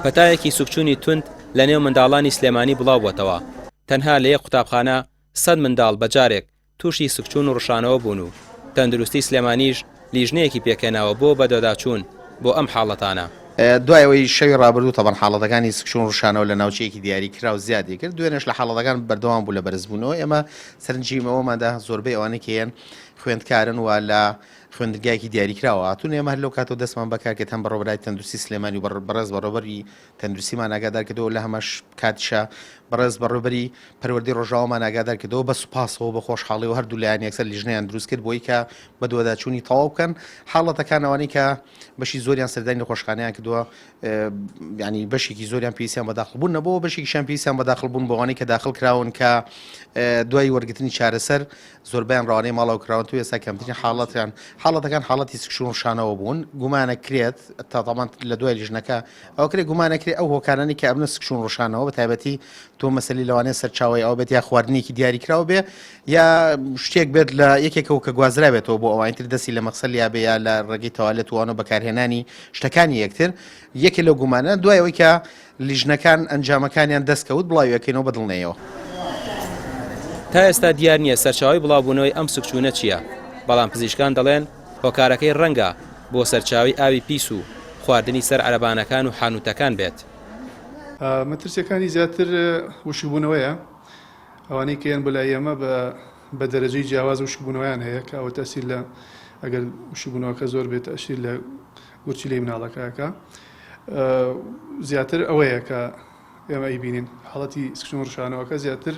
پەتایەکی سکچوونی توند لە نێو منداڵانی سلێمانی بڵاوبووەتەوە، تەنها لە یەک قوتابخانە سەد منداڵ بە جارێک تووشی سکچوون و ڕشانەوە بوون و تەندروستی سلێمانیش لیژنەیەکی پێکهێناوە بۆ بەدواداچوون بۆ ئەم حاڵەتانە. دوای ئەوەی شەوی ڕابردوو تەبەن حاڵەتەکانی سکچوون ڕشانەوە لە ناوچەیەکی دیاری کراو زیادی کرد، دوێنێش لە حاڵەتەکان بەردەوام بوو لە بەرزبوونەوە، ئێمە سەرنجی ئەوەماندا زۆربەی ئەوانەی کە هەن خوێندکارن و لە خوێندنگایەکی دیاریکراوە هاتوون، ئێمە هەر لەو کاتەوە دەستمان بەکار کرد هەم بەڕێوەبەرایەتی تەندروستی سلێمانی و بەڕێز بەڕێوەبەری تەندروستیمان ئاگادار کردەوە لە هەمەش کاتیشا بەڕێز بەڕێوەبەری پەروەردەی ڕۆژاوامان ئاگادار کردەوە بە سوپاسەوە بە خۆشحاڵیەوە هەردوو لایەن یەکسەر لیژنەیان دروست کرد بۆی کە بەدواداچوونی تەواو بکەن حاڵەتەکان ئەوانەی کە بەشی زۆریان سەردانی نەخۆشخانەیان کردووە ینی بەشێکی زۆریان پێویستیان بە داخڵبوون نەبووە بەشێکیشیان پێویستیان بە داخڵبوون بۆ ئەوانەی کە داخڵ کراون کە دوای وەرگرتنی چارەسەر زۆربەیان ڕەوانەی ماڵەوە کراون تو ئێستا کەمترین حاڵەتیان حاڵەتەکان حاڵەتی سکچوون ڕشانەوە بوون گومانە کرێت تا تامان لە دوای لیژنەکە ئەوە کرێ گومانە کرێ ئەو هۆکارانەی کە ئەبنە سکچوون ڕشانەوە بە تایبەتی تۆ مەسەلی لەوانەیە سەرچاوەی ئەوە بێت یا خواردنێکی دیاریکراو بێ یا شتێک بێت لە یەکێکەوە کە گوازرابێتەوە بۆ ئەوانی تر دەستی لە مەخسەل یا بێ یا لە ڕێگەی تەوالێت وانە بەکارهێنانی شتەکانی یەکتر یەکێ لەو گومانە دوای ئەوەی کە لیژنەکان ئەنجامەکانیان دەستکەوت بڵاویەکەینەوە بە دڵنیایەوە. تا ئێستا دیار نییە سەرچاوەی بڵاوبوونەوەی ئەم سکچوونە چییە، بەڵام پزیشکان دەڵێن هۆکارەکەی ڕەنگە بۆ سەرچاوەی ئاوی پیس و خواردنی سەر عەرەبانەکان و حانووتەکان بێت. مەترسیەکانی زیاتر وشکبوونەوەیە، ئەوانەی کە یەن بۆ لای ئێمە بە دەرەجەی جیاواز وشکبوونەوەیان هەیە کە ئەوە تەئسیر لە ئەگەر وشکبوونەوەکە زۆر بێت تەئسیر لە گورچیلەی مناڵەکە ئەکا زیاتر ئەوەیە کە ئێمە ئەیبینین حاڵەتی سکچوون ڕشانەوەکە زیاتر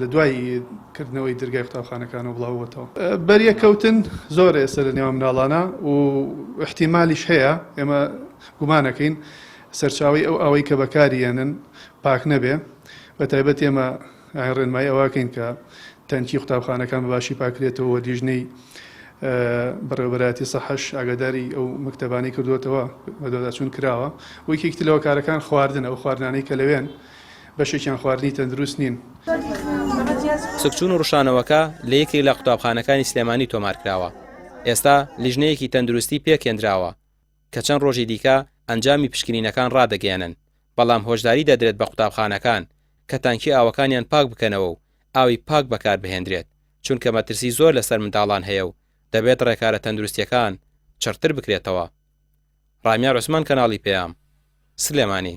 لە دوای کردنەوەی دەرگای قوتابخانەکانەوە بڵاوبووەتەوە. بەریەککەوتن زۆر ئێستا لە نێوان مناڵانە و ئیحتیمالیش هەیە ئێمە گومانەکەین سەرچاوەی ئەو ئاوەی کە بەکاری یەنن پاک نەبێ بە تایبەت ئێمە ڕێنمایی ئەوەکەین کە تەنکی قوتابخانەکان بە باشی پاکرێتەوە و لیژنەی بەڕێوەبەرایەتی سەحەش ئاگاداری ئەو مەکتەبانەی کردووەتەوە بەدواداچوون کراوە و یەکێکی تر لە هۆکارەکان خواردنە ئەو خواردنانەی کە لەوێن بەشێکیان خواردنی تەندروست نین. سکچوون و ڕشانەوەکە لە یەکێک لە قوتابخانەکانی سلێمانی تۆمارکراوە، ئێستا لیژنەیەکی تەندروستی پێکهێندراوە کە چەند ڕۆژی دیکە ئەنجامی پشکنینەکان ڕادەگەیەنن، بەڵام هۆشداری دەدرێت بە قوتابخانەکان کە تانکی ئاوەکانیان پاک بکەنەوە و ئاوی پاک بەکاربهێندرێت، چونکە مەترسی زۆر لەسەر منداڵان هەیە و دەبێت ڕێکارە تەندروستییەکان چڕتر بکرێتەوە. ڕامیار عوسمان کەناڵی پەیام، سلێمانی.